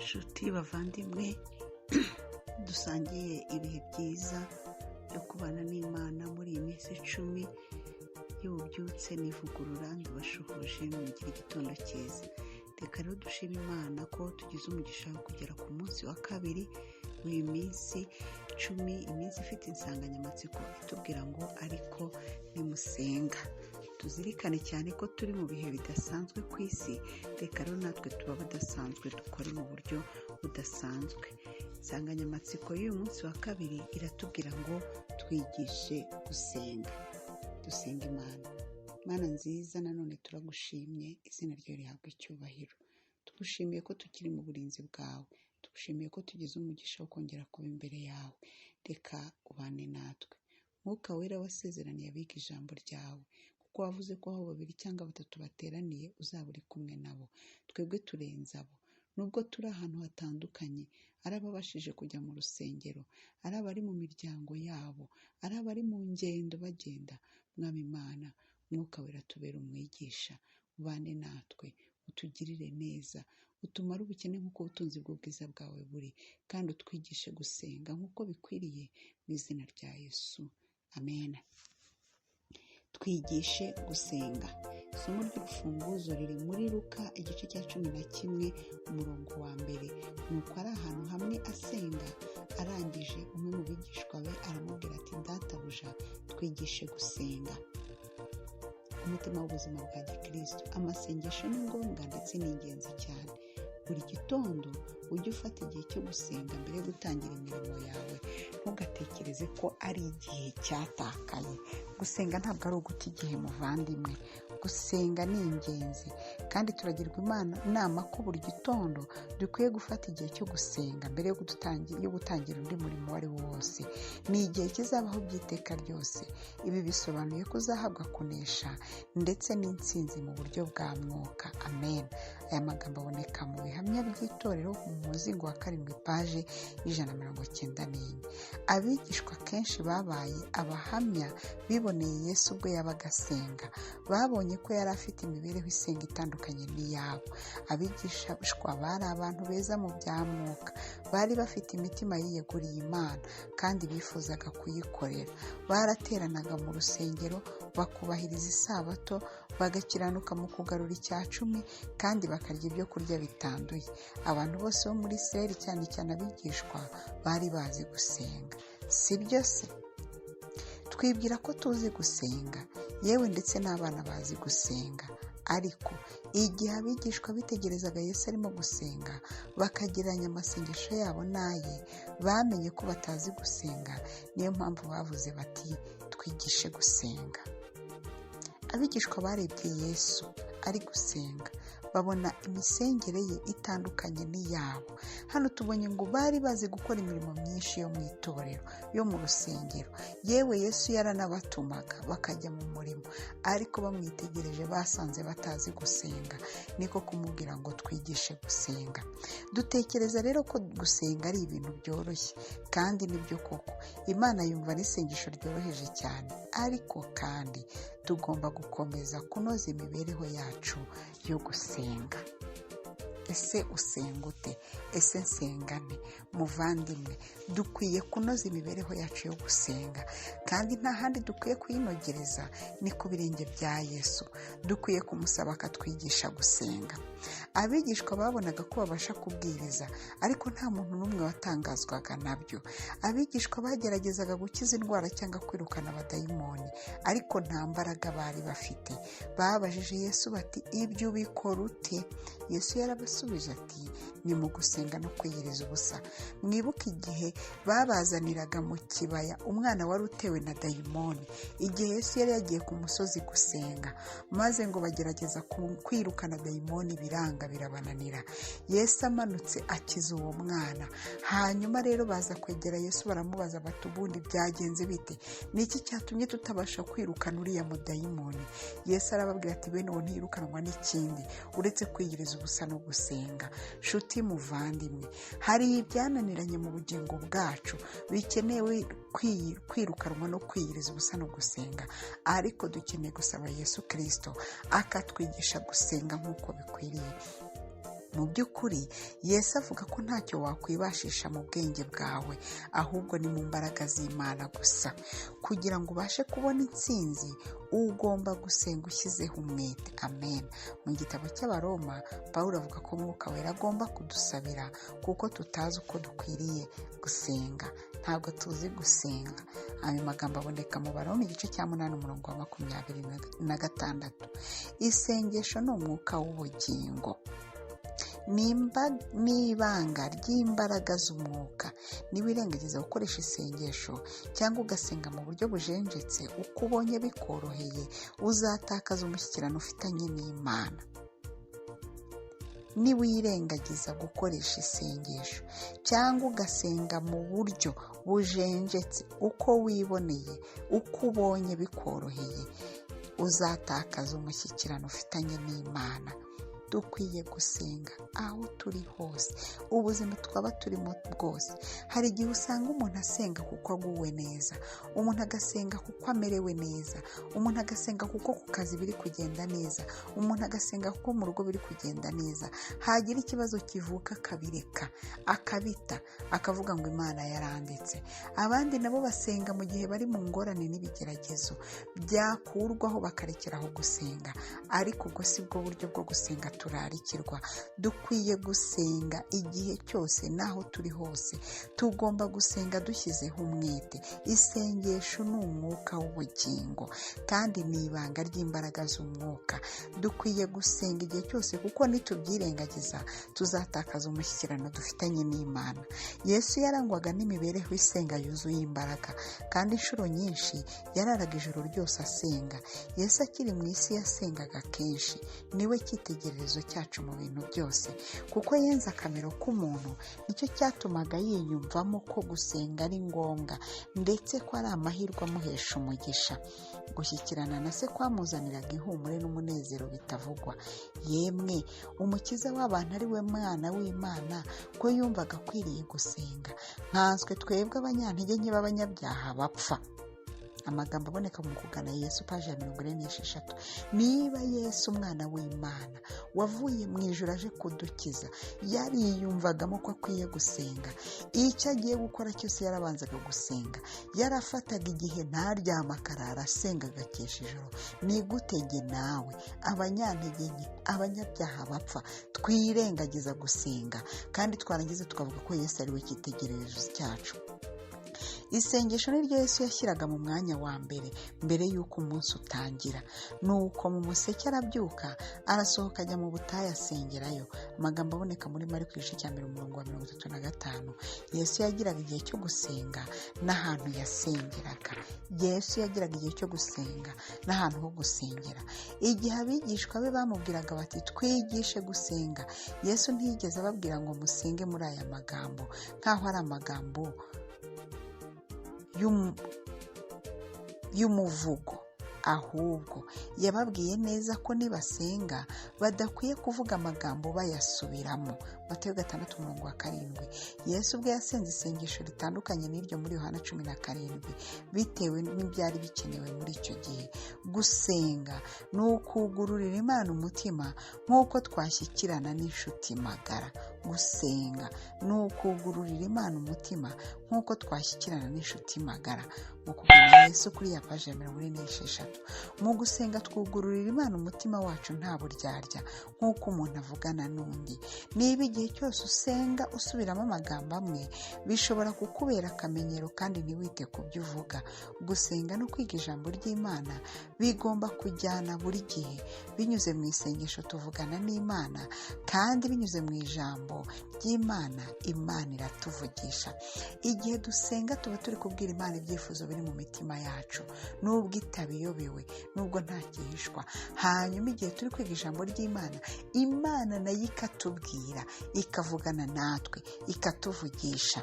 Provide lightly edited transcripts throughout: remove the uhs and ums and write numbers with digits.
Nshuti bavandimwe dusangiye ibihe byiza byo kubana n'Imana muri iyi minsi 10 y'ububyutse n'ivugurura, ndabashuhuje, mugire igitondo cyiza. Reka rero dushime Imana ko tugize umugisha wo kugera ku munsi wa kabiri w'iyi minsi 10, iminsi ifite insanganyamatsiko itubwira ngo "Ariko nimusenga". Tuzirikane cyane ko turi mu bihe bidasanzwe ku isi. Reka rero natwe tuba badasanzwe, dukore mu buryo budasanzwe. Insanganyamatsiko y'uyu munsi wa kabiri iratubwira ngo "Twigishe gusenga". Dusenga Imana. Mana nziza, nanone turagushimye, izina ryawe rihabwa icyubahiro. Tugushimiye ko tukiri mu burinzi bwawe, tugushimiye ko tugize umugisha wo kongera kuba imbere yawe. Reka ubane natwe, Mwuka Wera wasezeraniye abiga ijambo ryawe, kuko wavuze ko aho babiri cyangwa batatu bateraniye uzaba uri kumwe nabo. Twebwe turenze abo, nubwo turi ahantu hatandukanye, ari ababashije kujya mu rusengero, ari abari mu miryango yabo, ari abari mu ngendo bagenda. Mwami Imana, Mwuka Wera, tubere umwigisha, ubane natwe, utugirire neza, utumare ubukene nk'uko ubutunzi bw'ubwiza bwawe buri, kandi utwigishe gusenga nk'uko bikwiriye, mu izina rya Yesu, amen. Twigishe gusenga. Isomo ry'urufunguzo riri muri Luka igice cya 11, umurongo wa 1. Nuko ari ahantu hamwe asenga, arangije umwe mu bigishwa be aramubwira ati: "Databuja, twigishe gusenga." Umutima w'ubuzima bwa gikristo: amasengesho ni ngombwa ndetse ni ingenzi cyane. Buri gitondo ujye ufata igihe cyo gusenga mbere yo gutangira imirimo yawe. Ntugatekereze ko ari igihe cyatakaye. Gusenga ntabwo ari uguta igihe, muvandimwe. Gusenga ni ingenzi, kandi turagirwa inama ko buri gitondo dukwiye gufata igihe cyo gusenga mbere yo gutangira undi murimo uwo ari wo wose. Ni igihe kizabaho by'iteka ryose. Ibi bisobanuye ko uzahabwa kunesha ndetse n'intsinzi mu buryo bwa mwuka. Amen. Aya magambo aboneka mu Bihamya by'Itorero, mu muzingo wa 7, paje y'194. Abigishwa kenshi babaye abahamya biboneye Yesu ubwo yabaga asenga. Babonye ko yari afite imibereho isenga itandukanye n'iyabo. Abigishwa bari abantu beza mu bya mwuka. Bari bafite imitima yiyeguriye Imana kandi bifuzaga kuyikorera. Barateranaga mu rusengero, bakubahiriza isabato, bagakiranuka mu kugarura icya cumi, kandi bakarya ibyo kurya bitanduye. Abantu bose bo muri Isirayeli, cyane cyane abigishwa, bari bazi gusenga. Si byo se? Twibwira ko tuzi gusenga, yewe ndetse n'abana bazi gusenga. Ariko igihe abigishwa bitegerezaga Yesu arimo gusenga, bakagereranya amasengesho yabo n'aye, bamenye ko batazi gusenga. Niyo mpamvu bavuze bati: "Twigishe gusenga." Abigishwa barebye Yesu ari gusenga, babona imisengere ye itandukanye n'iyabo. Hano tubonye ngo bari bazi gukora imirimo myinshi yo mu itorero, yo mu rusengero. Yewe, Yesu yaranabatumaga bakajya mu murimo, ariko bamwitegereje basanze batazi gusenga, niko kumubwira ngo: "Twigishe gusenga." Dutekereza rero ko gusenga ari ibintu byoroshye, kandi nibyo koko, Imana yumva n'isengesho ryoroheje cyane. Ariko kandi tugomba gukomeza kunoza imibereho yacu yo gusenga. Ese usenga ute? Ese nsengane? Muvandimwe, dukwiye kunoza imibereho yacu yo gusenga, kandi nta handi dukwiye kuyinogereza, ni ku birenge bya Yesu. Dukwiye kumusaba akatwigisha gusenga. Abigishwa babonaga ko babasha kubwiriza, ariko nta muntu n'umwe watangazwaga nabyo. Abigishwa bageragezaga gukiza indwara cyangwa kwirukana abadayimoni, ariko nta mbaraga bari bafite. Babajije Yesu bati: "Ibyo ubikora ute?" Yesu yarabasubije ati: "Ni mu gusenga no kwiyiriza ubusa." Mwibuke igihe babazaniraga mu kibaya umwana wari utewe na dayimoni, igihe Yesu yari yagiye ku musozi gusenga, maze ngo bagerageza kwirukana dayimoni, biranga, birabananira. Yesu amanutse akiza uwo mwana. Hanyuma rero baza kwegera Yesu, baramubaza bati: "Ubundi byagenze bite? Ni iki cyatumye tutabasha kwirukana uriya mudayimoni?" Yesu arababwira ati: "Bene uwo ntiyirukanwa n'ikindi uretse kwiyiriza ubusa no gusenga." Nshuti muvandimwe, hari ibyananiranye mu bugingo bwacu bikenewe kwirukanwa no kwiyiriza ubusa no gusenga, ariko dukeneye gusaba Yesu Kirisito akatwigisha gusenga nk'uko bikwiriye. Mu by'ukuri, Yesu avuga ko ntacyo wakwibashisha mu bwenge bwawe, ahubwo ni mu mbaraga z'Imana gusa. Kugira ngo ubashe kubona intsinzi, ugomba gusenga ushyizeho umwete. Amen. Mu gitabo cy'Abaroma, Pawulo avuga ko Umwuka Wera agomba kudusabira kuko tutazi uko dukwiriye gusenga. Ntabwo tuzi gusenga. Ayo magambo aboneka mu Baroma igice cya 8 umurongo wa 26. Isengesho ni umwuka w'ubugingo, ni ibanga ry'imbaraga z'umwuka. Niba wirengagiza gukoresha isengesho cyangwa ugasenga mu buryo bujenjetse uko ubonye bikoroheye, uzatakaza umushyikirano ufitanye n'Imana. Niwirengagiza gukoresha isengesho cyangwa ugasenga mu buryo bujenjetse uko wiboneye, uko ubonye bikoroheye, uzatakaza umushyikirano ufitanye n'Imana. Dukwiye gusenga aho turi hose, ubuzima twaba turimo bwose. Hari igihe usanga umuntu asenga kuko aguwe neza, umuntu agasenga kuko amerewe neza, umuntu agasenga kuko ku kazi biri kugenda neza, umuntu agasenga kuko mu rugo biri kugenda neza. Hagira ikibazo kivuka akabireka, akabita, akavuga ngo Imana yaranditse. Abandi nabo basenga mu gihe bari mu ngorane n'ibigeragezo, byakurwaho bakarekeraho gusenga. Ariko ubwo si bwo buryo bwo gusenga turarikirwa. Dukwiye gusenga igihe cyose n'aho turi hose. Tugomba gusenga dushyizeho umwete. Isengesho ni umwuka w'ubugingo kandi ni ibanga ry'imbaraga z'umwuka. Dukwiye gusenga igihe cyose kuko nitubyirengagiza tuzatakaza umushyikirano dufitanye n'Imana. Yesu yarangwaga n'imibereho isenga yuzuye imbaraga, kandi inshuro nyinshi yararaga ijoro ryose asenga. Yesu akiri mu isi yasengaga kenshi. Niwe cyitegererezo cyacu mu bintu byose, kuko yenze akamero k'umuntu. Nicyo cyatumaga yiyumvamo ko gusenga ari ngombwa, ndetse ko ari amahirwe amuhesha umugisha. Gushyikirana na se kwamuzaniraga ihumure n'umunezero bitavugwa. Yemwe, Umukiza w'abantu ari we Mwana w'Imana, ko yumvaga akwiriye gusenga, nkanswe twebwe abanyantege nke b'abanyabyaha bapfa. Amagambo aboneka mu Kugana Yesu, paji ya 46. Niba Yesu Umwana w'Imana wavuye mu ijuru aje kudukiza yariyumvagamo ko akwiye gusenga, icyo agiye gukora cyose yarabanzaga gusenga, yarafataga igihe ntaryama akarara asenga agakesha ijoro, ni gute jye nawe abanyantege nke, abanyabyaha bapfa, twirengagiza gusenga kandi twarangiza tukavuga ko Yesu ari we cyitegererezo cyacu? Isengesho ni ryo Yesu yashyiraga mu mwanya wa mbere mbere y'uko umunsi utangira. Nuko mu museke arabyuka, arasohoka, ajya mu butayu asengerayo. Amagambo aboneka muri Mariko igice cya 1 umurongo wa 35. Yesu yagiraga igihe cyo gusenga n'ahantu yasengeraga. Yesu yagiraga igihe cyo gusenga n'ahantu ho gusengera. Igihe abigishwa be bamubwiraga bati twigishe gusenga, Yesu ntiyigeze ababwira ngo musenge muri aya magambo nk'aho ari amagambo y'umuvugo, ahubwo yababwiye neza ko nibasenga badakwiye kuvuga amagambo bayasubiramo. Matayo 6 umurongo wa 7. Yesu ubwe yasenze isengesho ritandukanye n'iryo muri Yohana 17 bitewe n'ibyari bikenewe muri icyo gihe. Gusenga ni ukugururira Imana umutima nk'uko twashyikirana n'inshuti magara. Gusenga ni ukugururira Imana umutima nk'uko twashyikirana n'inshuti magara. Mu Kugana Yesu, kuri ya paji ya 46. Mu gusenga twugururira Imana umutima wacu nta buryarya, nk'uko umuntu avugana n'undi. Niba igihe cyose usenga usubiramo amagambo amwe, bishobora kukubera akamenyero kandi ntiwite ku byo uvuga. Gusenga no kwiga ijambo ry'Imana bigomba kujyana buri gihe. Binyuze mu isengesho tuvugana n'Imana, kandi binyuze mu ijambo ry'Imana, Imana iratuvugisha. Igihe dusenga tuba turi kubwira Imana ibyifuzo biri mu mitima yacu, nubwo itabiyobewe, nubwo nta gihishwa. Hanyuma igihe turi kwiga ijambo ry'Imana, Imana nayo ikatubwira, ikavugana natwe, ikatuvugisha.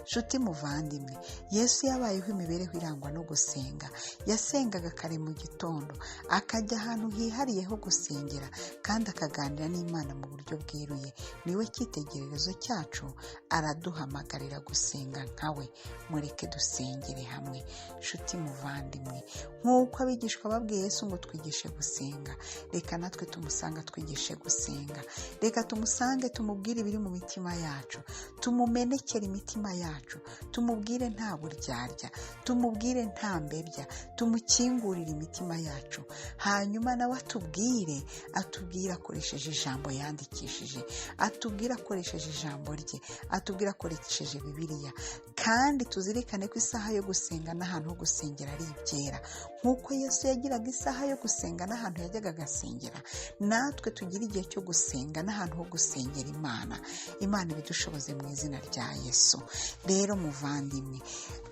Nshuti muvandimwe, Yesu yabayeho imibereho irangwa no gusenga. Yasengaga kare mu gitondo, akajya ahantu hihariye ho gusengera, kandi akaganira n'Imana mu buryo bweruye. Niwe cyitegererezo cyacu, araduhamagarira gusenga nkawe. Mureke dusengere hamwe. Nshuti muvandimwe, nk'uko abigishwa babwiye Yesu ngo twigishe gusenga, reka natwe tumusanga twigishe gusenga. Reka tumusange, tumubwire ibiri mu mitima yacu, tumumenekere imitima yacu, tumubwire nta buryarya, tumubwire nta mbebya, tumukingurire imitima yacu, hanyuma nawe atubwire, atubwire akoresheje ijambo yandikishije, atubwire akoresheje ijambo rye, atubwire akoresheje Bibiliya. Kandi tuzirikane ko isaha yo gusenga n'ahantu ho gusengera ari ibyera. Nk'uko Yesu yagiraga isaha yo gusenga n'ahantu yajyaga agasengera, natwe tugira igihe cyo gusenga n'ahantu ho gusengera Imana. Imana ibidushoboze mu izina rya Yesu. Rero muvandimwe,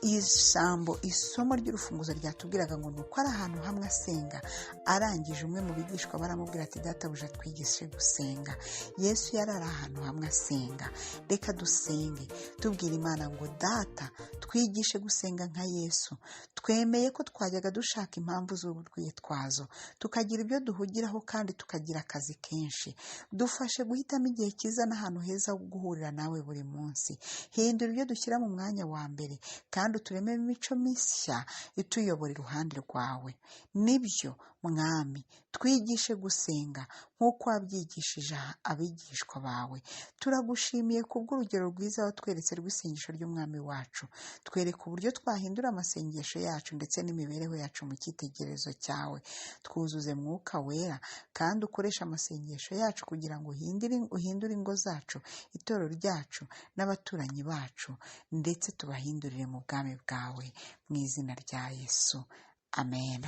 ijambo, isomo ry'urufunguzo ryatubwiraga ngo ni uko ari ahantu hamwe asenga, arangije umwe mu bigishwa baramubwira ati: "Databuja, twigishe gusenga." Yesu yari ari ahantu hamwe asenga. Reka dusenge tubwira Imana ngo: "Data, twigishe gusenga nka Yesu. Twemeye ko twajyaga dushaka impamvu z'urwitwazo, tukagira ibyo duhugiraho kandi tukagira akazi kenshi. Dufashe guhitamo igihe cyiza n'ahantu heza ho guhurira nawe buri munsi. Hindura ibyo dushyira mu mwanya wa mbere, kandi uturememo imico mishya ituyobora iruhande rwawe." Nibyo Mwami, twigishe gusenga nk'uko wabyigishije abigishwa bawe. Turagushimiye kubw'urugero rwiza watweretse rw'isengesho ry'Umwami wacu. Twereka uburyo twahindura amasengesho yacu ndetse n'imibereho yacu mu cyitegererezo cyawe. Twuzuze Mwuka Wera, kandi ukoreshe amasengesho yacu kugira ngo uhindure ingo zacu, itorero ryacu n'abaturanyi bacu, ndetse tubahindurire mu bwami bwawe, mu izina rya Yesu, amen.